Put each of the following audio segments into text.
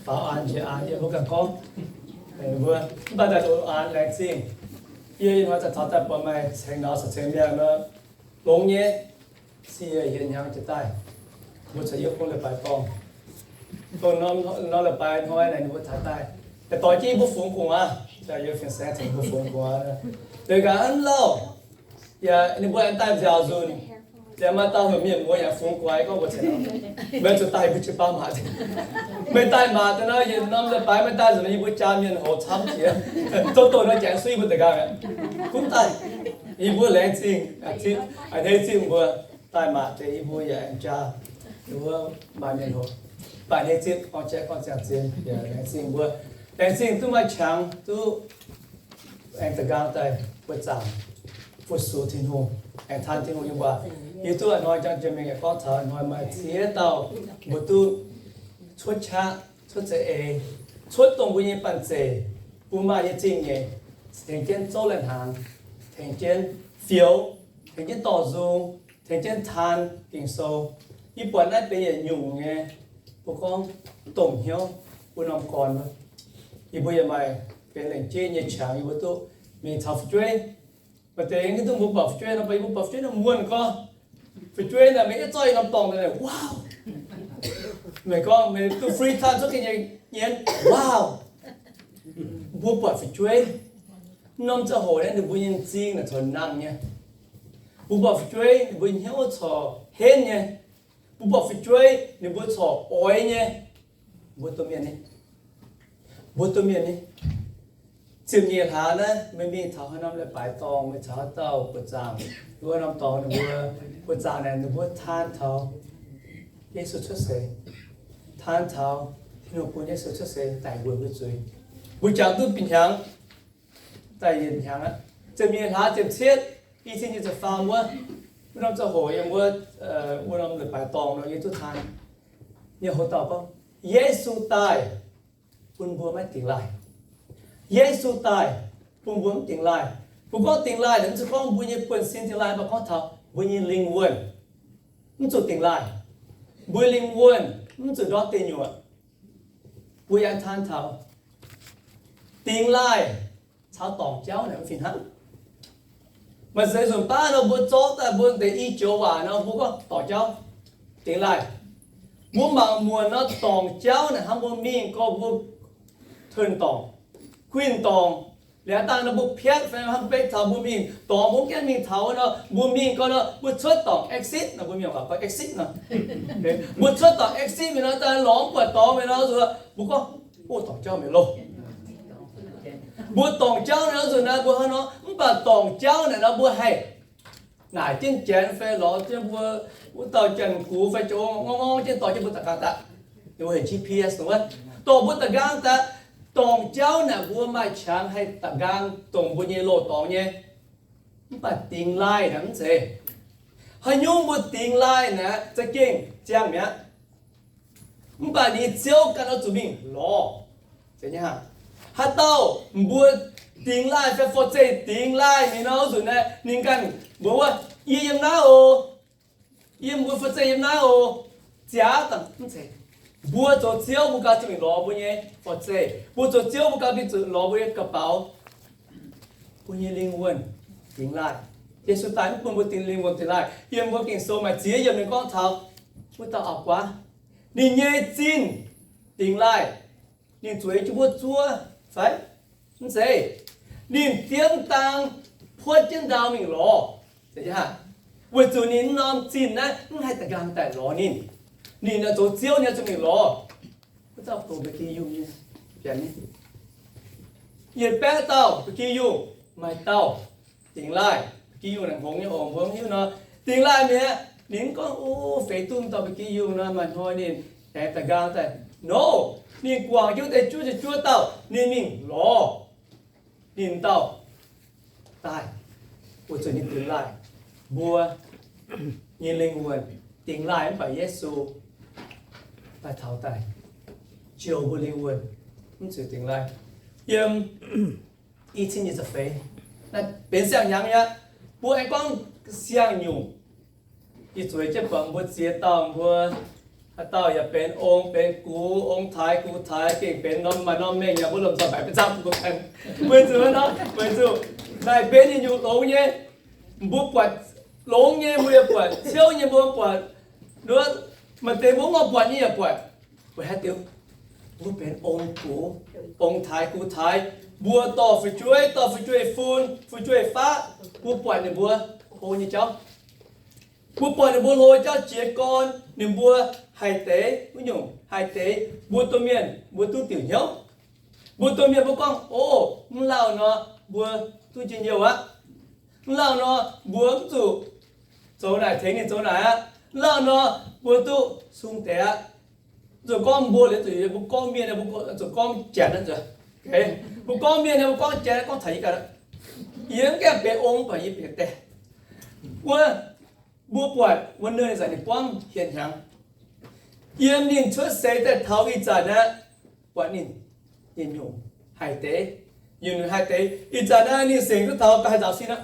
Baaux an njiec an yie mbuo ganh gorngv, mbuo mv baac daaih doqc an laengz zingh. Yie ih hnoi daaih taux daaih buatc maaih ceng nauz caux ceng miangh nor, longx nyei, sie hieh hnyangx jiex daaih, mbuo caux yie gong leiz-baaix dorngh. Dongh norm leiz-baaix hnoi naaic ninh mbuo taux daaih, daaih doix jienv yie mbuo fungx gu'nguaaz, yie fingx saeng caux ninh mbuo fungx gu'nguaaz. Liuz gaax mv lauh, yaac ninh mbuo aengx daaih nziaauc nzunc. Liuz maaih dauh heuc mienh muoz yaac fungx gu'nguaaz gorngv mbuo cingx, meih zuqc daaih mbuo jiu-baang maaz. Meih daaih maaz deix nor, yietc norm leiz-baaix meih daaih nzunc nor yie mbuo jaa mienh hoc camv jiex. Zoux doqc nor jangx suiv yie mbuo deix ganh mi'aqv. Gunv daaih, yie mbuo laengz zingh, a'hneiv zingh mbuo daaih maaz deix yie mbuo yaac aengx jaa, yie mbuo maaih mienh hoc. Mv baac a'hneiv zingh gorngv jaiv gorngv ziangh zien, laengz zingh mbuo, laengz zingh duqv maaih qangx duqv aengx da'nqaang daaih buoqc zaangc fu-sux Tin-Hungh, aengx taan Tin-Hungh nyei waac. Yie duqv a'hnoi jangx jiex mingh yaac gorngv taux a'hnoi maaih ziex dauh mbuo duqv cuotv qaqv, cuotv za'eix, cuotv dongh mbuo nyei banh zeic, bun maaih nyei zingh nyeic, tengx jienv zouv lai-hnaangx, tengx jienv fioux, tengx jienv dorh nzung, tengx jienv taan Ging-Sou. Yie buatc naaiv benx yietc nyungc nyei, mbuo gorngv domh hnyouv mbuo norm gorn. Yie mbuo yaac maaih benx lengc jeiv nyei qangx yie mbuo duqv mingh taux fu'jueiv. Maaih deix hiuv duqv mbuo buatc fu'jueiv nor, mbuo buatc fu'jueiv nor muonh gorx. Fu'jueiv naaic meih yietv zorqv yie norm dorngx daaih, wow! Meih gorngv meih duqv free time cuotv ga'nyiec nyienz, wow! Mbuo buatc fu'jueiv, norm ziangh hoc naaiv ninh mbuo nyei m'zing naaic corc nangh nyei. Mbuo buatc fu'jueiv ninh mbuo hnyouv corc henv nyei. Mbuo buatc fu'jueiv ninh mbuo corc oix nyei. Mbuo domh mienh ni, mbuo domh mienh ni, ziepc nyeic hlaax naaiv meih mingh taux haaix norm leiz-baaix dorngh, meih caux haaix dauh buoqc zaangc, wuov norm dorngx ninh mbuo buoqc zaangc naaic ninh mbuo taan taux Yesu cuotv seix, taan taux Tin-Hungh bun Yesu cuotv seix daic weic mbuo zuiz. Mbuo jangx duqv bieqc hnyangx, daaih yietc hnyangx aqv, ziepc nyeic hlaax ziepc cietv, i cin nyic ziepc faam wuov, wuov norm ziangh hoc yiem wuov, wuov norm leiz-baaix dorngh nor yie duqv taan nyei hoc dauh gorngv, Yesu daaih bun mbuo maiv dingx laaih. Yesu daaih bun mbuo mv dingx laaih. Mbuo gorngv dingx laaih naaic mv zeiz gorngv mbuo nyei buonv-sin dingx laaih, mv baac gorngv taux mbuo nyei lingh wuonh mv zuqc dingx laaih. Mbuo lingh wuonh mv zuqc ndortv deic nyuoqc. Mbuo yaac taan taux dingx laaih caux dorngc jauv naaic mv fih hnangv. Maaih zeix nzunc baav nor mbuo zorqv daaih mbuo deix i joux waac nor mbuo gorngv dorngc jauv, dingx laaih. Mbuo mangc muonc nor dorngc jauv naaic hnangv mbuo mingh gorx mbuo tunh dorngc, guinh dorngc, liuz dangh nor mbuo piatv fai hnangv beiv taux mbuo mingh dorngx mbuo mv gaengh mingh taux nor, mbuo mingh gorx nor mbuo cuotv dorngc exit nor, mbuo mienh waac gorngv exit nor. Mbuo cuotv dorngc exit mingh nor, daaih lorz mv buatc dorngx mingh nor, mbuo gorngv, o, dorngc jauv mingh loh. Mbuo dorngc jauv naaic nzunc naaiv mbuo hnangv nor, mv baac dorngc jauv naaic nor mbuo haih naaic jienv janx fai lorz jienv mbuo wuov dauh janx-gux fai joux ngorngv ngorngv jienv dorh jienv mbuo da'nqaang daaih. Ninh mbuo heuc G P S wuov, dorh mbuo da'nqaang daaih. Dorngc jauv naaic mbuo maaih qangx haih da'nqaang dongh mbuo nyei loz-dorngx nyei. Mv baac dingx laaih naaic mv zeiz. Haaix nyungc mbuo dingx laaih naaic za'gengh ziangh mi'aqv. Mv baac ninh Ziouv ganh oix zuqc mingh lorz. Haaix dauh mbuo dingx laaih fai forv-zeih dingx laaih mingh nor, oix zuqc naaic ninh ganh mbuox wuov, yie yiem naaiv oc. Yie mbuo forv-zeih yiem naaiv oc. Ziangh dangh mv zeiz. Mbuo zoux Ziouv mbuo ganh zuqc mingh lorz mbuo nyei forv-zeih. Mbuo zoux Ziouv mbuo ganh mingh zuqc lorz mbuo nyei ga'baux, mbuo nyei lingh wuonh dingx laaih. Yesu daaih mv bun mbuo dingx lingh wuonh dingx laaih. Yiem mbuo Ging-Sou maaih ziex yiemc ninh gorngv taux wuov dauh auv-guaav, ninh nyei zinh dingx laaih. Ninh zueiz jienv mbuo zuov fai? Mv zeiz. Ninh diemv dang puotv jienv ndau mingh lorz. Weic zuqc ninh norm zinh naaiv mv haih da'nqaang daaih lorz ninh. Ninh zoux Ziouv ninh zuqc mingh lorz. Wuov dauh goux ba'gi yungh nyei, yietc baeqv dauh ba'gi yungh, maaih dauh dingx laaih. Ba'gi yungh naaic hngongx nyei oc, mbuo mv hiuv nor. Dingx laaih mi'aqv. Ninh mv gorngv, o, feix duqv dauh ba'gi yungh nor, maaih hnoi ninh aengx da'nqaang daaih. Nor, ninh guangc jienv wuov deix juov ziepc juov dauh, ninh mingh lorz ninh dauh daaih, weic zuqc ninh dingx laaih. Mbuo nyei lingh wuonh dingx laaih mv baac Yesu daaih taux daaih, jouh mbuo lingh wuonh mv zuqc dingx laaih. Yiem i cin nyic ziepc feix, naaiv benx siang-hnyangx mi'aqv. Mbuo aengx gorngv siang-nyungc. Ih zueiz jienv buatc mbuo ziex dauh mbuo Haaix dauh yaac benx ong benx gux, ong-taaix gux-taaix, gengh benx norm maaih norm mengh yaac mbuo lomh nzoih mbaix mbuo camv mbuo benx. Weic zuqc nor, weic zuqc naaic benx nyungc-nyungc longx nyei, mbuo buatc longx nyei mbuo yaac buatc, ciouv nyei mbuo buatc, maaih deix mbuo mv buatc nyei yaac buatc. Weic haaix diuc? Mbuo benx ong gux, ong-taaix gux-taaix, mbuo dorh fu'jueiv, dorh fu'jueiv-fun, fu'jueiv-faqv, mbuo buatc ninh mbuo hlo nyei jauv. Mbuo buatc ninh mbuo hlo jauv jiez gorn, ninh mbuo haih deix wuov nyungc haih deix, mbuo domh mienh mbuo duqv diuc hnyouv. Mbuo domh mienh mbuo gorngv, o, mv lauh nor, mbuo duqv njien-youh aqv. Mv lauh nor, mbuo mv zuqc zoux naaic tengx ninh zoux naaic aqv. Mv lauh nor, mbuo duqv sung deix aqv. Zuqc gorngv mbuo liuz zuqc mbuo gorngv mienh, mbuo zuqc gorngv janx, mbuo gorngv mienh, mbuo gorngv janx, gorngv taux yie ganh. Yie mv gaengh benx ong, mv baac yie benx deix. Wuov, mbuo buatc wuov ninh zanc ninh buangv hieh hnyangx. Yiem ninh cuotv seix daaih taux ih zanc aqv, buatc ninh nyungc-nyungc haih deix, nyungc-nyungc haih deix. Ih zanc naaiv ninh sengx duqv taux ga'haaix nzaaux sin aqv.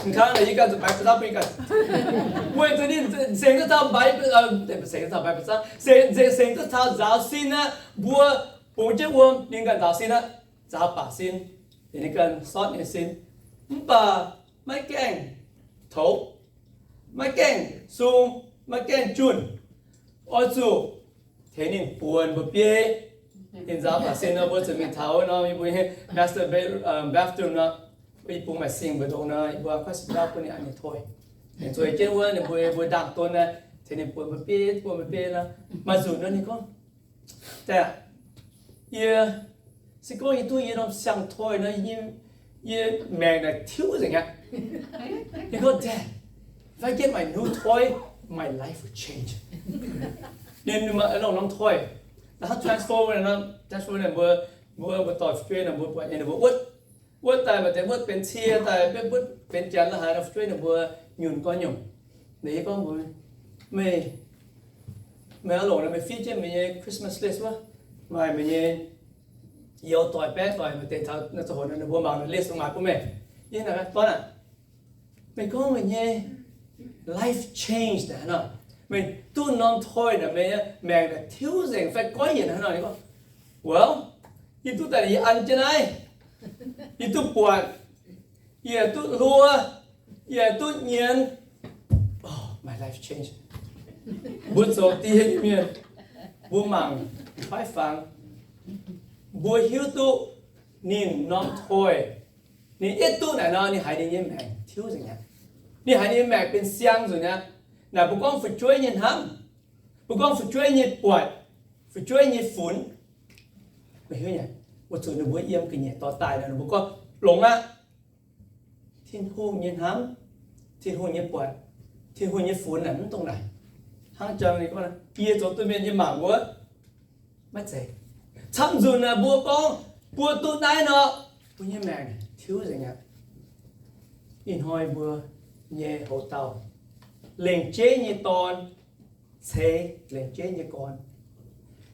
M'kangv naaic yie ganh zuqc mbaix ba'zanv bun yie ganh. Weic zuqc ninh sengx duqv taux mbaix, sengx duqv taux mbaix ba'zanv, sengx, sengx duqv taux nzaaux sin aqv. Mbuo bungx jienv wuom ninh ganh nzaaux sin aqv, nzaaux baac sin, ninh ganh sortv nyei sin. Mv baac maiv gaengh toux, maiv gaengh sung, maiv gaengh junh. Oix zuqc tengx ninh buonc mbu'biei. Ninh nzaaux baac sin nor, mbuo zuqc mingh taux nor, yie mbuo master ba-, bathroom nor, yie bungx maaih sing mbu'ndongx nor, yie mbuo kuaaiv sin ndauv bun ninh aqv, ninh toi. Ninh zueiz jienv wuov, ninh mbuo, mbuo ndaangc don naaiv, tengx ninh buonc mbu'biei, buonc mbu'biei nor, maaih nzunc nor ninh gorngv, Dad, yie se gorngv yie duqv yie norm siang-toy nor, yie, yie maengc naaic tiuv nzengc aqv. Ninh gorngv, Dad, if I get my new toy, my life will change. Ninh maaih norm toy, naaiv transformer, transformer mbuo, mbuo, mbuo dorh fu'jueiv nor mbuo buatc nyei, ninh mbuo wuotv, wuotv daaih maaih deix wuotv benx cie daaih, wuotv benx janx la'haaix nor, fu'jueiv ninh mbuo nyunc gorngv nyungc. Ninh gorngv mbuox meih, meih oix longc nor meih fiev jienv meih nyei Christmas list wuov, maaih meih nyei youz doic baeqv doic maaih deix taux naaiv ziangh hoc nor ninh mbuo mangc naaiv list maaic bun meih. Yie gorngv aqv, meih gorngv meih nyei life change naaic nor, meih duqv norm toy naaic meih maengc naaic tiuv nzengc fai goiv yienc hnangv nor. Ninh gorngv, Well, yie duqv daaih yie an jienv naaiv, yie duqv buatc, yie duqv hluo, yie duqv nyienz. Oh, my life change. Mbuo zoux die nyei mienh, mbuo mangc, mbuo fai fangx, mbuo hiuv duqv ninh norm toy, ninh yietv duqv naaic nor, ninh haiz ninh nyei maengc tiuv nzengc aqv. Ninh haiz ninh nyei maengc benx siang nzunc aqv. Naaic mbuo gorngv fu'jueiv nyei hnamv, mbuo gorngv fu'jueiv nyei buatc, fu'jueiv nyei funx. Meih hiuv nyei, weic zuqc ninh mbuo yiem ga'nyiec dorh daaih nor, ninh mbuo gorngv longx aqv. Tin-Hungh nyei hnamv, Tin-Hungh nyei buatc, Tin-Hungh nyei funx naaic mv dongh naaic. Hnangv jang ninh gorngv, yie zoux duqv mienh yie mangc wuov, maiv zeiz. Camv nzunc naaic mbuo gorngv, mbuo duqv naaiv nor, mbuo nyei maengc tiuv nzengc aqv. Ih hnoi mbuo nyei hoc dauh, lengc jeiv nyei dorn ceix lengc jeiv nyei gorn.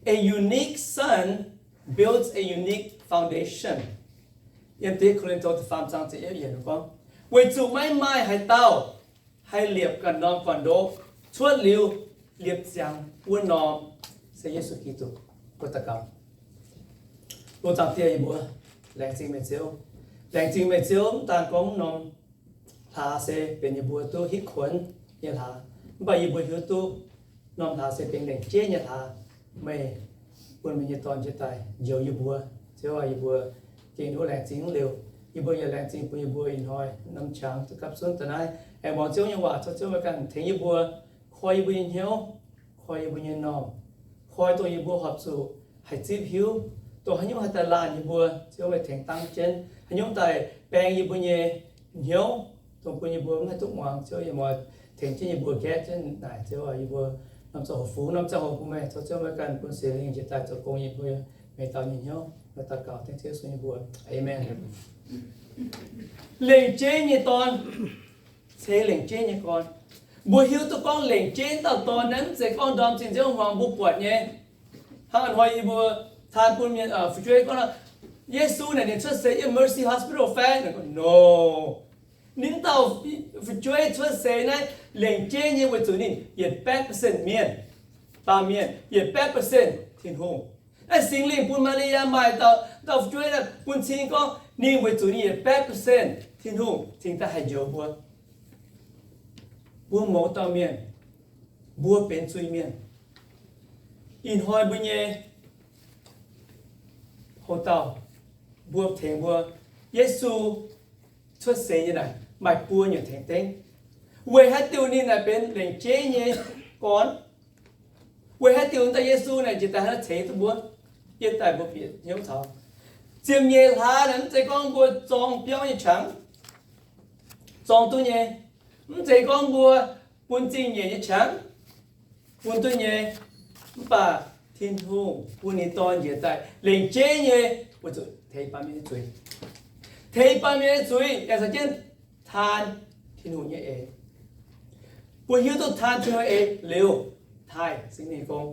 A unique son builds a unique foundation. Yiem da'yietv Ko^lin^to da'faam zaang ziepc yietv yiemc gorngv, weic zuqc maiv maaih haaix dauh haih liepc ganh norm gorn-ndoqv cuotv liuz liepc ziangx wuov norm se Yesu Giduc. Mbuo daux gaux. O zaangc Diex, yie mbuo laengz zingh meih Ziouv. Laengz zingh meih Ziouv, mv daan gorngv norm hlaax se benx yie mbuo duqv hitv kuonx nyei hlaax, mv baac yie mbuo hiuv duqv norm hlaax se benx lengc jeiv nyei hlaax. Meih bun meih nyei Dorn jiez daaih njoux yie mbuo. Ziouv aah, yie mbuo gengh duqv laengz zingh mv liuz, yie mbuo yaac laengz zingh bun yie mbuo ih hnoi norm qangx duqv gapv zunv daaih naaiv aengx muangx Ziouv nyei waac. Tov Ziouv meih ganh tengx yie mbuo, koi yie mbuo nyei hnyouv, koi yie mbuo nyei normh, koi dongh yie mbuo horpc zuqc haih zipv hiuv, dongh haaix nyungc haih daaih laanh yie mbuo, Ziouv meih tengx dangv jienv. Haaix nyungc daaih baeng yie mbuo nyei hnyouv, dongh bun yie mbuo mv haih duqv muangx, Ziouv yie mbuo tengx jienv yie mbuo nqaeqv jienv naaic. Ziouv aah, yie mbuo norm ziangh hoc fungx, norm ziangh hoc bun meih, tov Ziouv meih ganh bun Singx Lingh jiez daaih zoux gong yie mbuo, meih dau nyei hnyouv, meih daux gaux dengv Ziouv Yesu nyei mbuox. Aamen. Lengc jeiv nyei dorn ceix lengc jeiv nyei gorn. Mbuo hiuv duqv gorngv lengc jeiv dauh dorn naaiv mv zeiz gorngv ndorm zinh nziouv hmuangx mbuo buatc nyei. Hnangv hnoi yie mbuo taan bun mienh, fu'jueiv gorngv, Yesu naaic ninh cuotv seix yiem Mercy Hospital fai? No. Ninh dauh fu'jueiv cuotv seix naaiv lengc jeiv nyei weic zuqc ninh yietc baeqv percent mienh, baamh mienh, yietc baeqv percent Tin-Hungh. Naaiv Singx Lingh bun Maa^li^yaa maaih dauh, dauh fu'jueiv naaiv bun cing gorngv ninh weic zuqc ninh yietc baeqv percent Tin-Hungh cingx daaih haih njoux mbuo. Mbuo mouz dauh mienh, mbuo benx zuiz-mienh. Ih hnoi mbuo nyei houx-dauh, mbuo tengx mbuo, Yesu cuotv seix nyei naaic maaih buo nyungc tengx dengv. Weic haaix diuc ninh naaic benx lengc jeiv nyei gorn? Weic haaix diuc daaih Yesu naaic njiec daaih hnangv ceix duqv mbuo? Yie daaih mbuo bieqc hnyouv taux ziepc nyeic hlaax naaic, mv zeiz gorngv mbuo zorng biauv nyei qangx, zorng duqv nyei. Mv zeiz gorngv mbuo bun zingh nyeic nyei qangx, bun duqv nyei. Mv baac Tin-Hungh bun ninh Dorn njiec daaih lengc jeiv nyei weic zuqc teix baamh mienh nyei zuiz. Teix baamh mienh nyei zuiz yaac caux jienv taan Tin-Hungh nyei eix. Mbuo hiuv duqv taan Tin-Hungh eix liuz, taaih Singx Lingh nyei gong.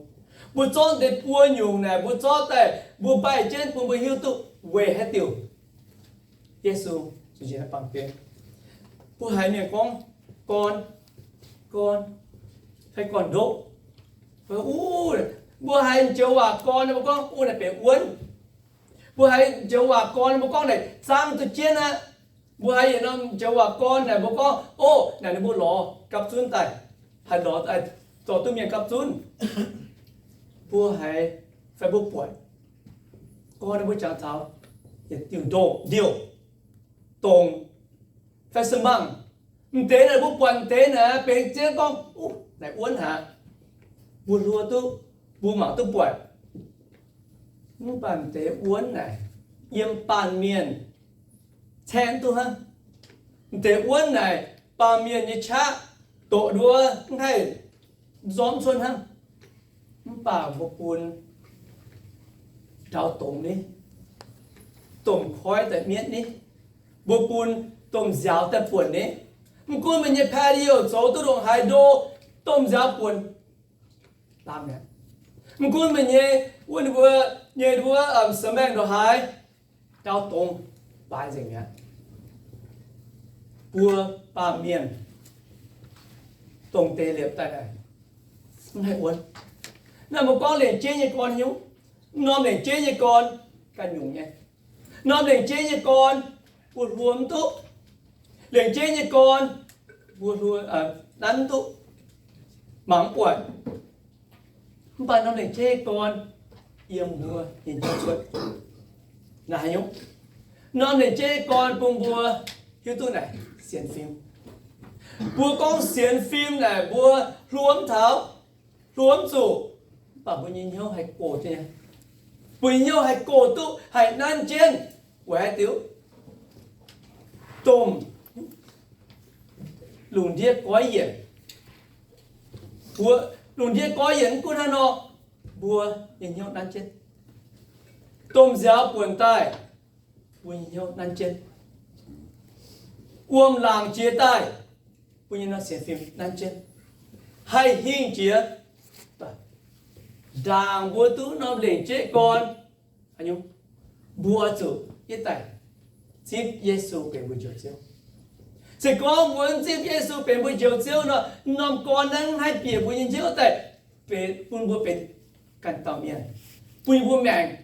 Mbuo zorqv deix buo nyungc naaic, mbuo zorqv daaih, mbuo mbaih jienv bun mbuo hiuv duqv weic haaix diuc Yesu zuqc njiec naaiv baamh gen. Mbuo haiz mienh gorngv gorn, gorn, fai gorn-ndoqv. Uv, mbuo haiz joux waac gorn, mbuo gorngv, uv, naaic benx wuonv. Mbuo haiz joux waac gorn, mbuo gorngv naaic zaangv duqv jienv aqv. Mbuo haiz yietc norm joux waac gorn naaic, mbuo gorngv, o, naaic ninh mbuo lorz gapv zunv daaih, haih lorz daaih zorc duqv mienh gapv zunv. Mbuo haiz fai mbuo buatc gorn, mbuo jangx taux yietc diuh ndoqv, ndiouh, dongc, fai se mangh. M'deix naaic mbuo buatc m'deix naaic benx jienv gorngv, uv, naaic wuonv haic. Mbuo hluo duqv, mbuo mangc duqv buatc. Mv baac m'deix wuonv naaic yiem baamh mienh caeqv duqv hnangv. M'deix wuonv naaic baamh mienh nyei qaqv doqc nduov mv haih nzormv cuotv hnangv. Mv baac mbuo bun ndau dongc ni, domh koiv daaih mietv ni, mbuo bun domh nziaaux daaih buonc ni. Mv gunv meih nyei patio zoux duqv ndongc haaix ndo, domh nziaaux buonc lamh mi'aqv. Mv gunv meih nyei, wuov ninh mbuo nyei wuov, cement ndongc haaix, ndau dongc baaix nzengc mi'aqv. Mbuo baamh mienh dongh deix liepc daaih naaic, mv haih wuonv. Naaiv mbuo gorngv lengc jeiv nyei gorn nyungc, norm lengc jeiv nyei gorn ganh nyungc nyei. Norm lengc jeiv nyei gorn mbuo hluo mv duqv. Lengc jeiv nyei gorn mbuo hluo, nanv mv duqv, mangc mv buatc. Mv baac norm lengc jeiv nyei gorn yiem mbuo nyei hnyouv cuotv. Naaiv haaix nyungc? Norm lengc jeiv nyei gorn bun mbuo hiuv duqv naaic sienx fim. Mbuo gorngv sienx fim naaic mbuo hluo mv taux, hluo mv zuqc, mv baac mbuo nyei hnyouv haih gox jienv nyei. Mbuo nyei hnyouv haih gox duqv, haih nanv jienv. Weic haaix diuc? Domh lungh ndiev goiv yienc. Mbuo lungh ndiev goiv yienc mv gunv hnangv nor, mbuo nyei hnyouv nanv jienv. Domh nziaaux buonc daaih, mbuo nyei hnyouv nanv jienv. Wuom-laangc jiex daaih, mbuo nyei nor sienx fim nanv jienv, haih hingh jiex. Ndaangc mbuo duqv norm lengc jeiv gorn, mbuo zuqc yietv daaih zipv Yesu benx mbuo Njoux Ziouv. Se gorngv mbuo mv zipv Yesu benx mbuo Njoux Ziouv nor, norm gorn naaiv mv haih bieqc mbuo nyei hnyouv daaih, benx bun mbuo benx ganh dauh mienh, bun mbuo maengc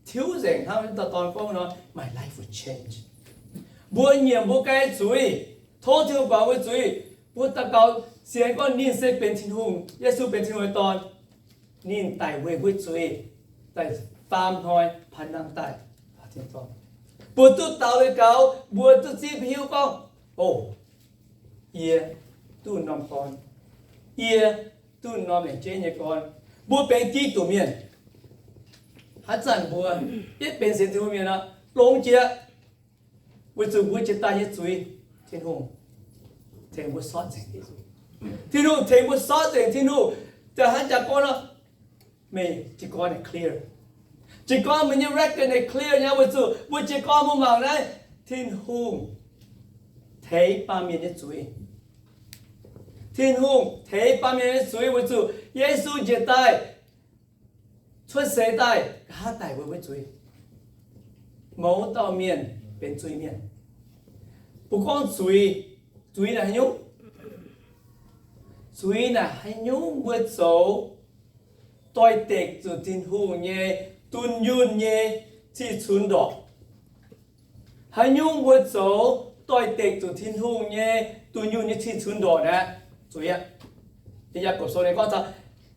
tiuv nzengc hnangv dauh dorn gorngv nor, My life will change. Mbuo nyiemc mbuo ganh zuiz, tov Tin-Hungh guangc mbuo zuiz. Mbuo daux gaux sienx gorngv ninh se benx Tin-Hungh, Yesu benx Tin-Hungh nyei Dorn. Ninh daic weic mbuo zuiz, daaih faam hnoi paan nangh daaih. Mbuo duqv daux leiz gaux, mbuo duqv zipv hiuv gorngv, o, yie duqv norm gorn, yie duqv norm lengc jeiv nyei gorn. Mbuo benx Giduc mienh. Haaix zanc mbuo yietv benx sienx Tin-Hungh mienh nor, longx jiex, weic zuqc mbuo jiex daaih nyei zuiz, Tin-Hungh tengx mbuo sortv nzengc. Tin-Hungh tengx mbuo sortv nzengc. Tin-Hungh daaih hnangv jangx gorn nor, meih jiez gorn naaic clear. Jiez gorn meih nyei record naaic clear nyei, weic zuqc mbuo jiez gorn mbuo mangc naaiv, Tin-Hungh teix baamh mienh nyei zuiz. Tin-Hungh teix baamh mienh nyei zuiz weic zuqc Yesu njiec daaih, cuotv seix daaih, nqa'haav daic weic mbuo zuiz. Mouz dauh mienh benx zuiz-mienh. Mbuo gorngv zuiz, zuiz naaic haaix nyungc? Zuiz naaic haaix nyungc mbuo zoux doix-dekc zuqc Tin-Hungh nyei dunh yunh nyei cih cunx ndorqc? Haaix nyungc mbuo zoux doix-dekc zuqc Tin-Hungh nyei dunh yunh nyei cih cunx ndorqc naaic? Zuiz aqv. Yaac gorngv sou ninh gorngv taux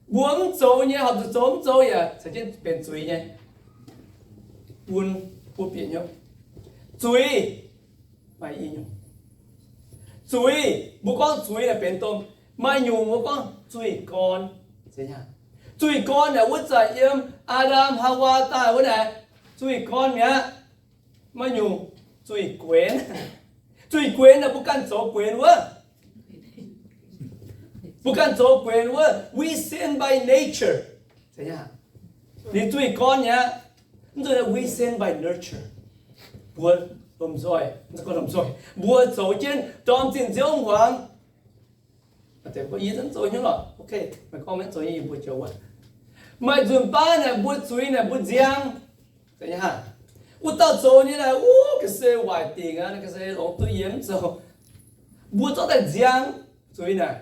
mbuo mv zoux nyei, horpc zuqc zoux mv zoux yaac caux jienv benx zuiz nyei. Bun mbuo bieqc hnyouv, zuiz maaih i nyungc. Zuiz, mbuo gorngv zuiz naaic benx domh, maaih nyungc mbuo gorngv zuiz gorn. Zuiz gorn naaic wuov zanc yiem Aa^ndam Haawaa daaih wuov naaic, zuiz gorn mi'aqv. Maaih nyungc zuiz guenx. Zuiz guenx naaic mbuo ganh zoux guenx wuov. Mbuo ganh zoux guenx wuov. We sin by nature. Ninh zuiz gorn mi'aqv. Mv zuqc we sin by nurture. Mbuo lomh nzoih, mbuo zoux jienv ndorm zinh nziouv muangx. Maaih nzunc baav naaic mbuo zuiz naaic mbuo nziang. Wuov dauh zoux nyei naaic, wuov ga'sie waaic dingc aqv, ga'sie longx duqv yie mv zoux. Mbuo zorqv daaih nziang zuiz naaic.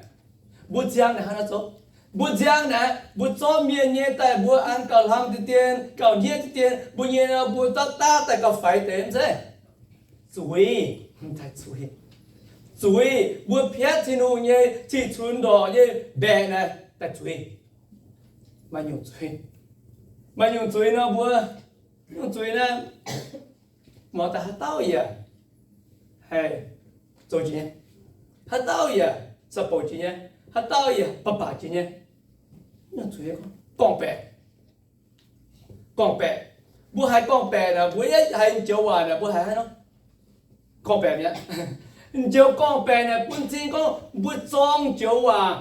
Mbuo nziang naaic hnangv naaiv zoux. Mbuo nziang naaic, mbuo zorqv mienh nyei daaih mbuo an gauh hlang deix dien, gauh hniev deix dien, mbuo nyei nor mbuo zorqv daav daaih gauh faix deix mv zeiz? Zuiz, zuiz. Mbuo piatv Tin-Hungh nyei cih cunx ndorqc nyei mbaeqc naaic daaih zuiz. Maaih nyungc zuiz, maaih nyungc zuiz nor mbuo, nyungc zuiz naaiv, mangc daaih haaix dauh yaac haih zoux jiex nyei, haaix dauh yaac za'bouc jiex nyei, haaix dauh yaac baac baac jiex nyei. Gorngv-baeqc, gorngv-baeqc. Mbuo haiz gorngv-baeqc naaic, mbuo haiz joux waac naaic, mbuo haiz haaix nor? Gorngv-baeqc mi'aqv. Joux gorngv-baeqc naaic bun cing gorngv mbuo zorng joux waac.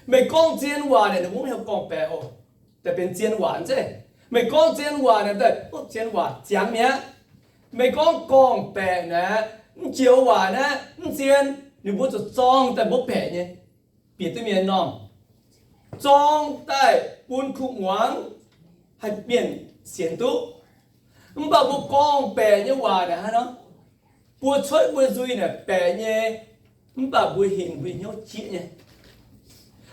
Meih gorngv zien waac naaic, ninh mbuo mv heuc gorngv-baeqc oc. Daaih benx zien waac zeiz. Meih gorngv zien waac naaic, daaih zien waac ziangx mi'aqv. Meih gorngv gorngv-baeqc naaic, mv joux waac naaiv mv zien, ninh mbuo zuqc zorng daaih mbuov baeqc nyei, bieqc duqv mienh m'normh, zorng daaih bun kuv muangx, haih mienh sienx duqv. Mv baac mbuo gorngv-baeqc nyei waac naaic hnangv nor, buo cuotv mbuo nzuih naaic baeqc nyei, mv baac mbuo hinc mbuo hnyouv jieqv nyei.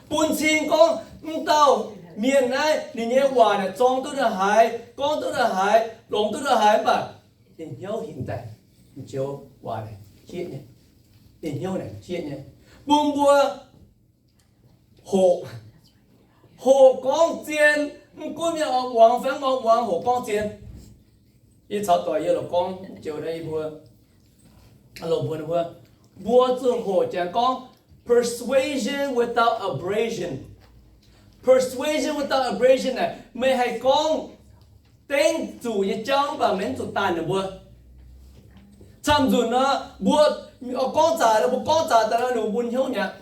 Bun cing gorngv mv dauh mienh naaiv ninh nyei waac naaic zorng duqv ndongc haaix, gorngv duqv ndongc haaix, longx duqv ndongc haaix, mv baac ninh hnyouv hinc daaih, joux waac naaic jieqv nyei, ninh hnyouv naaic jieqv nyei. Bun mbuo hoqc, hoqc gorngv zien, mv gunv mienh oix muangx fai mv oix muangx, hoqc gorngv zien. Yie caux doic yie lorqc gorngv joux naaiv yie mbuo, mbuo, mbuo zuqc hoqc jangx gorngv persuasion without abrasion. Persuasion without abrasion naaic, meih haih gorngv dengv zuqc nyei jauv mv baac meih mv zuqc daanh ninh mbuo. Camv-nzunc nor, mbuo gorngv zaqc, mbuo gorngv zaqc daaih nor, ninh mbuo bun hnyouv mi'aqv.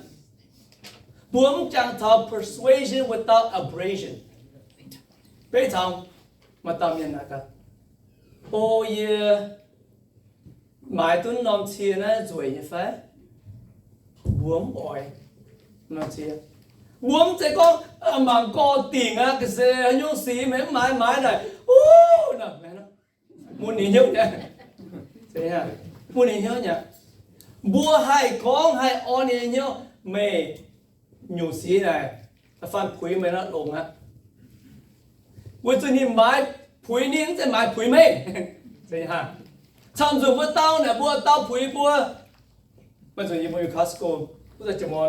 Mbuo mv jangx taux persuasion without abrasion. Beiv caux maaih dauh mienh naaic gaax, O, yie maaiz duqv norm cie naaiv nzueic nyei fai? Mbuo mv oix. Mbuo mv zeiz gorngv mangc gorx dingc aqv, ga'sie haaix nyungc sic meih mv maaiz, maaiz naaic, mun ninh hnyouv nyei, mun ninh hnyouv nyei. Mbuo haih gorngv haih orn ninh hnyouv, meih nyungc sic naaic, da'faanh puix meih nor longx aqv. Weic zuqc ninh maaiz puix ninh, mv zeiz maaiz puix meih. Camv-nzunc mbuo dau naaic, mbuo dau puix mbuo. Maiv zuqc yie mbuo Costco, wuov deix jiex mor,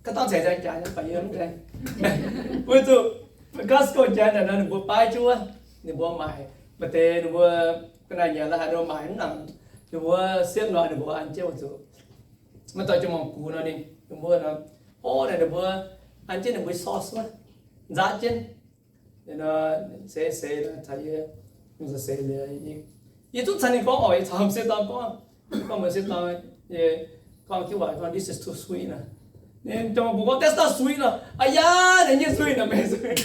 ga'dangh ceix jaax, weic zuqc Costco jaax naaic nor ninh mbuo baaix juov, ninh mbuo maaic, maaih deix ninh mbuo ga'naaiv nyanc la'haaix nor maaic mv nangc, ninh mbuo siepv nor ninh mbuo an jienv weic zuqc maiv dauh jiex mor gux nor ninh, ninh mbuo nor, orv naaic ninh mbuo an jienv ninh mbuo sauce wuov, nzaatv jienv. Seix seix caux yie, seix liuz, yie zungv caux ninh gorngv oc, yie caux m'sieqv dorn gorngv, gorngv m'sieqv dorn, yie gorngv jienv waac gorngv, this is too sweet nor. Ninh dongh mbuo gorngv, that's not sweet nor. Aa yaa, naaiv nyei nzuih nor, meih nzuih.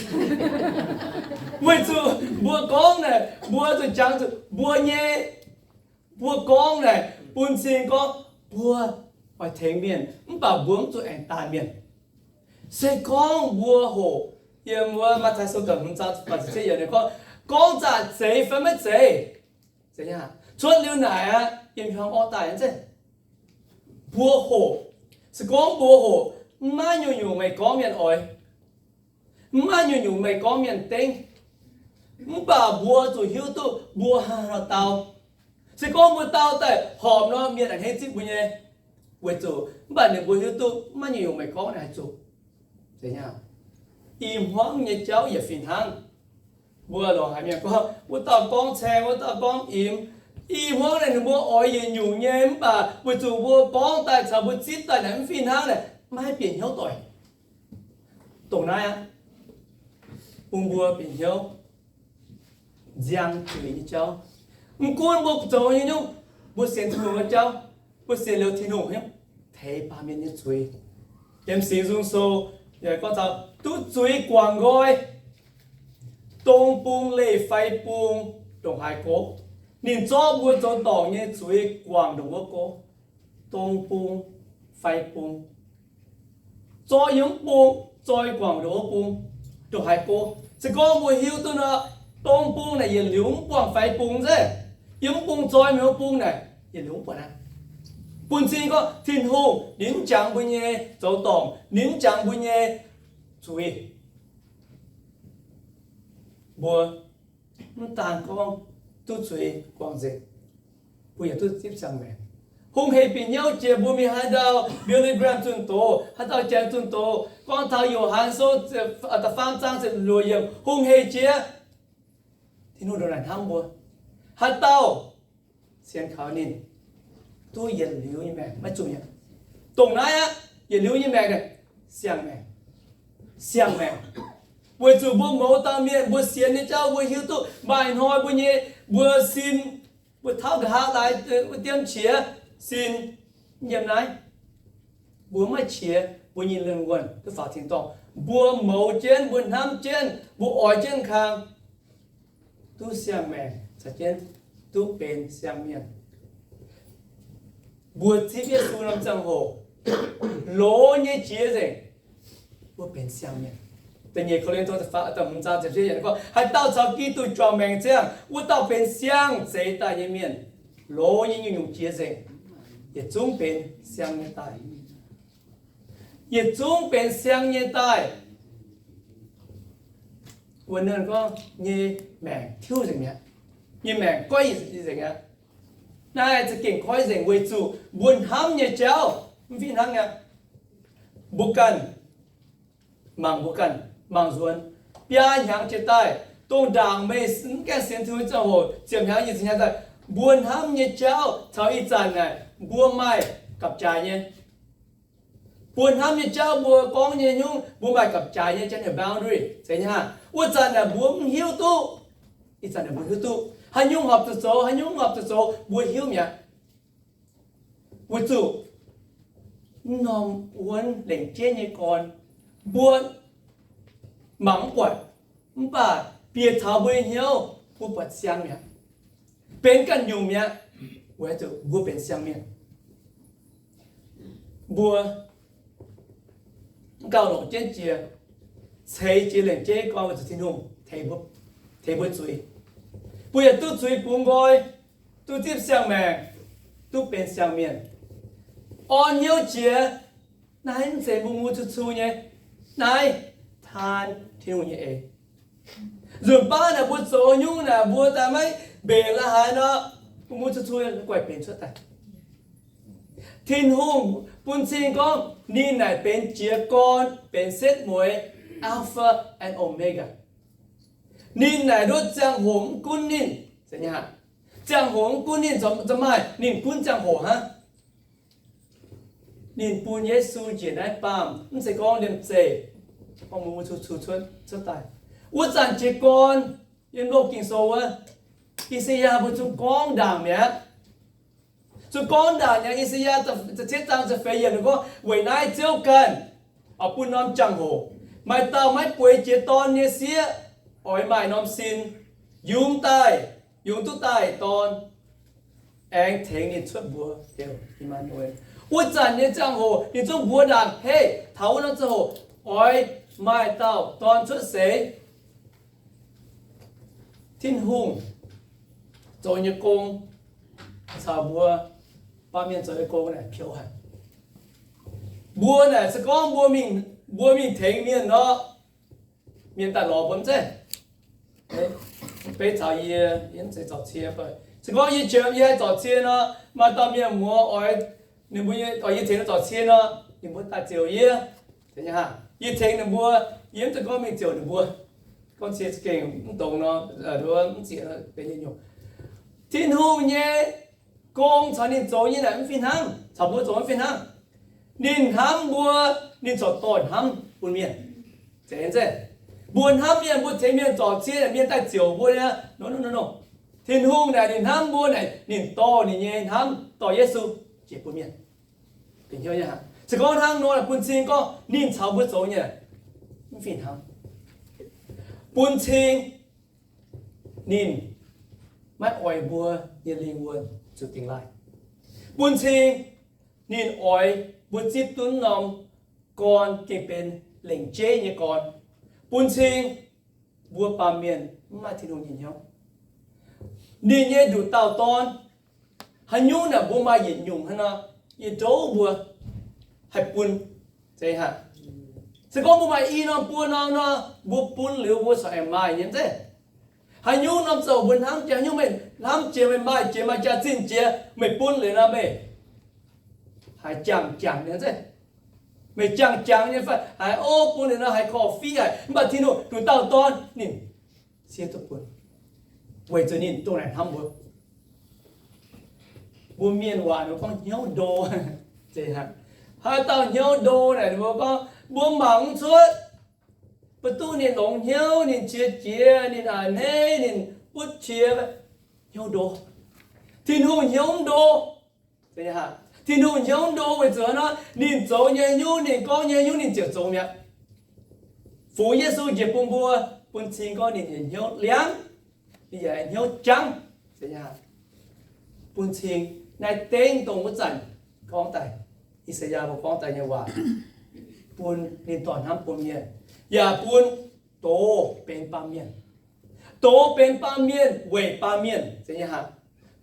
Weic zuqc mbuo gorngv naaic, mbuo zuqc jangx zuqc mbuo nyei, mbuo gorngv naaic bun cing gorngv mbuo oix tengx mienh, mv baac mbuo mv zuqc aengx daanh mienh. Se gorngv mbuo hoqc yiem wuov Matv^taai Sou da'hmz zaang da'ziepc cietv yiemc ninh gorngv, gorngv zaqc zeiz fai maiv zeiz, cuotv liuz naaic aqv, yiem hnyangx orv daaih nzengc. Mbuo hoqc, se gorngv mbuo hoqc, mv maaih nyungc-nyungc meih gorngv mienh oix, mv maaih nyungc-nyungc meih gorngv mienh dengv, mv baac mbuo zuqc hiuv duqv mbuo haaix nor dau. Se gorngv mbuo dau daaih horpc nor, mienh aengx hneiv zipv mbuo nyei. Weic zuqc mv baac ninh mbuo hiuv duqv mv maaih nyungc-nyungc meih gorngv naaic haih zuqc. Ih hmuangv nyei jauv yietc fih hnangv. Mbuo longc haiz mienh gorngv, wuov dauh gorngv caeng, wuov dauh gorngv imx. Ih hmuangv naaic ninh mbuo oix yietc nyungc nyei, mv baac weic zuqc mbuo gorngv daaih caux mbuo zipv daaih naaic mv fih hnangv naaic, maiv bieqc hnyouv doic. Dongh naaiv aqv, bun mbuo bieqc hnyouv nziang zuiz nyei jauv. Mv gunv mbuo zoux nyei nyungc, mbuo sienx Tin-Hungh nyei jauv, mbuo sienx liuz Tin-Hungh nyei, teix baamh mienh nyei zuiz. Yiem Singx Nzung Sou yaac gorngv taux duqv zuiz guangc nqoi, dong bung leih fai bung ndongc haaix go. Ninh zorqv mbuo zoux dorngc nyei zuiz guangc ndongc wuov go, dong bung fai bung, zorqv yiem mv bung zoi guangc ndongc wuov bung, ndongc haaix go. Se gorngv mbuo hiuv duqv nor, dong bung naaic yietc liuz mv buangh fai bung nzengc, yiem mv bung zoi mingh wuov bung naaic yietc liuz mv buangh aqv. Bun cing gorngv Tin-Hungh ninh mv jangx mbuo nyei zoux dorngc, ninh mv jangx mbuo nyei zuiz. Mbuo mv daan gorngv duqv zuiz guangc nzengc, mbuo yaac duqv zipv siang-maengc. Hungh heic bieqc hnyouv jiex mbuo mingh haaix ndau, Billy Graham zunh doz, haaix dauh janx zunh doz gorngv taux Yo^han Sou da'faam zaang ziepc luoqc yiemc, hungh heic jiex. Tin-Hungh ndongc naaic hnamv mbuo. Haaix dauh sienx kaux ninh, duqv yietc liuz nyei maengc, maiv zuqc mi'aqv. Dongh naaiv aqv, yietc liuz nyei maengc naaic, siang-maengc, siang-maengc. Weic zuqc mbuo mouz dauh mienh, mbuo sienx nyei jauv, mbuo hiuv duqv maaih hnoi mbuo nyei, mbuo sin, mbuo tauv nqa'haav laaix, mbuo diem qiex sin yiem naaiv. Mbuo maiv qiex mbuo nyei lingh wuonh duqv faaux tin-dorngh. Mbuo mouz jienv, mbuo hnamv jienv, mbuo oix jienv kang, duqv siang-maengc caux jienv duqv benx siang-mienh. Mbuo zipv Yesu norm ziangh hoc, loz nyei jiex nzengc, mbuo benx siang-mienh. Da'nyeic Ko^lin^to gorngv, haaix dauh caux Giduc juangc maengc ziangh, wuov dauh benx siang zeix daaih nyei mienh. Loz nyei nyungc-nyungc jiex nzengc, yietc zungv benx siang nyei daaih. Yietc zungv benx siang nyei daaih. Wuov ninh gorngv nyei maengc tiuv nzengc mi'aqv. Nyei maengc goiv nzengc aqv. Naaiv za'gengh goiv nzengc weic zuqc mbuo hnamv nyei jauv mv fih hnangv aqv. Mbuo ganh, mangc mbuo ganh, mangc nzuonx, biaa hnyangx jiex daaih, dongh ndaangc meih mv gaengh sienx Tin-Hungh ziangh hoc, ziepc hnyangx, nyic ziepc hnyangx daaih, mbuo hnamv nyei jauv caux ih zanc naaic mbuo maaih gapv-jaaix nyei. Mbuo hnamv nyei jauv, mbuo gorngv nyei nyungc, mbuo maaih gapv-jaaix nyei, janx heuc boundary, zeiz nyei hnangv. Wuov zanc naaic mbuo mv hiuv duqv, ih zanc naaic mbuo hiuv duqv. Haaix nyungc horpc zuqc zoux, haaix nyungc horpc zuqc zoux, mbuo hiuv mi'aqv. Weic zuqc mv norm wuonv lengc jeiv nyei gorn, mbuo mangc mv buatc, mv baac bieqc taux mbuo nyei hnyouv, mbuo buatc siang mi'aqv. Benx ganh nyungc mi'aqv. Weic zuqc mbuo benx siang mienh, mbuo mv gauh longc jienv jiex, ceix jiex lengc jeiv gorn weic zuqc Tin-Hungh tengx mbuo zuiz. Mbuo yaac duqv zuiz bungx nqoi, duqv zipv siang-maengc, duqv benx siang mienh. Orn hnyouv jiex, naaiv mv zeiz mbuo mbuo cu-cu nyei. Naaiv taan Tin-Hungh nyei eix. Nzunc baav naaic mbuo zoux nyungc naaic mbuo daaih maiv mbenc la'haaix nor, mbuo mbuo cu-cu guaih benx cuotv daaih. Tin-Hungh bun cing gorngv ninh naaic benx jiez gorn, benx setv mueiz, Alpha and Omega. Ninh naaic nduov ziangh hoc mv gunv ninh, ziangh hoc mv gunv ninh, zoux maaih ninh gunv ziangh hoc hnangv. Ninh bun Yesu njiec naaiv baamh, mv zeiz gorngv liemh zeih, gorngv mbuo cu-cu cuotv daaih. Wuov zanc jiez gorn, yiem loz Ging-Sou wuov, I^saa^yaa mbuo zuqc gorngv ndaangc mi'aqv. Zuqc gorngv ndaangc nyei. I^saa^yaa da'cietv zaang da'feix yiemc gorngv, weic naaiv Ziouv ganh oix bun norm ziangh hoc, maaih dauh maiv bueix jiex dorn nyei sieqv oix maaih norm sin, yungz daaih, yungz duqv daaih dorn, aengx tengx ninh cuotv mbuox heuc I^maa^nu^en. Wuov zanc nyei ziangh hoc ninh zungv mbuox ndaangc, hei, taux wuov norm ziangh hoc oix maaih dauh dorn cuotv seix. Tin-Hungh zoux nyei gong, caux mbuo baamh mienh zoux nyei gong naaic piouv haic. Mbuo naaic se gorngv mbuo mingh, mbuo mingh tengx mienh nor, mienh daaih lorz mbuo mv zeiz. Beiv caux yie, yie mv zeiz zorc cie. Se gorngv yie qiemx yie haih zorc cie nor, maaih dauh mienh muoz oix, ninh mbuo, oix yie tengx ninh zorc cie nor, ninh mbuo daaih ziouc yie. Yie tengx ninh mbuo, yie mv zeiz gorngv mingh ziouc ninh mbuo. Gorngv cie za'gengh mv dongz nor, mv zieqc benx nyungc. Tin-Hungh nyei gong caux ninh zoux nyei naaic mv fih hnangv, caux mbuo zoux mv fih hnangv. Ninh hnamv mbuo, ninh corc dorh hnamv bun mienh. Zeiz, mbuo hnamv mienh, mbuo tengx mienh zorc cie, mienh daaih ziouc mbuo nyei. Tin-Hungh naaic ninh hnamv mbuo naaic, ninh dorh ninh nyei hnamv, dorh Yesu jiex bun mienh. Se gorngv hnangv nor, bun cing gorngv ninh caux mbuo zoux nyei mv fih hnangv. Bun cing ninh maiv oix mbuo nyei lingh wuonh zuqc dingx laaih. Bun cing ninh oix mbuo zipv duqv norm gorn gengh benx lengc jeiv nyei gorn. Bun cing mbuo baamh mienh mv maaih Tin-Hungh nyei hnyouv. Ninh nyei nduqc dauh dorn, haaix nyungc naaic mbuo maaih yietc nyungc hnangv nor, yie ndouv mbuo haih bun. Se gorngv mbuo maaih i norm buo norm nor, mbuo bun liuz mbuo corc aengx maaih nyei zeiv. Haaix nyungc norm ziangh hoc mbuo hnamv jiex, haaix nyungc meih hnamv jiex, meih maaih jiex, maaih jaax-zinh jiex, meih bun liuz nor meih haiz jangx jangx nyei zeiv. Meih jangx jangx nyei fai haiz o bun liuz nor haiz korv-fiqv haic, mv baac Tin-Hungh nduqc dauh dorn ninh siev duqv bun, weic zuqc ninh dongh naaic hnamv mbuo. Mbuo mienh waac ninh gorngv hnyouv ndo. Haaix dauh hnyouv ndo naaic mbuo gorngv mbuo mangc mv cuotv. Mbuo duqv ninh longx hnyouv, ninh qiex jiez, ninh a'hneiv, ninh butv qiex, hnyouv ndo. Tin-Hungh hnyouv mv ndo. Tin-Hungh hnyouv ndo weic zuqc nor ninh zoux nyei nyungc, ninh gorngv nyei nyungc ninh ziouc zoux mi'aqv. Fungx Yesu njiec bun mbuo, bun cing gorngv ninh nyei hnyouv liangv, ninh yaac hnyouv jangv. Bun cing naaiv dengv dongh wuov zanc gorngv daaih, I^saa^yaa mbuo gorngv daaih nyei waac, bun ninh dorh hnamv bun mienh, yaac bun doz benx baamh mienh. Doz benx baamh mienh weic baamh mienh.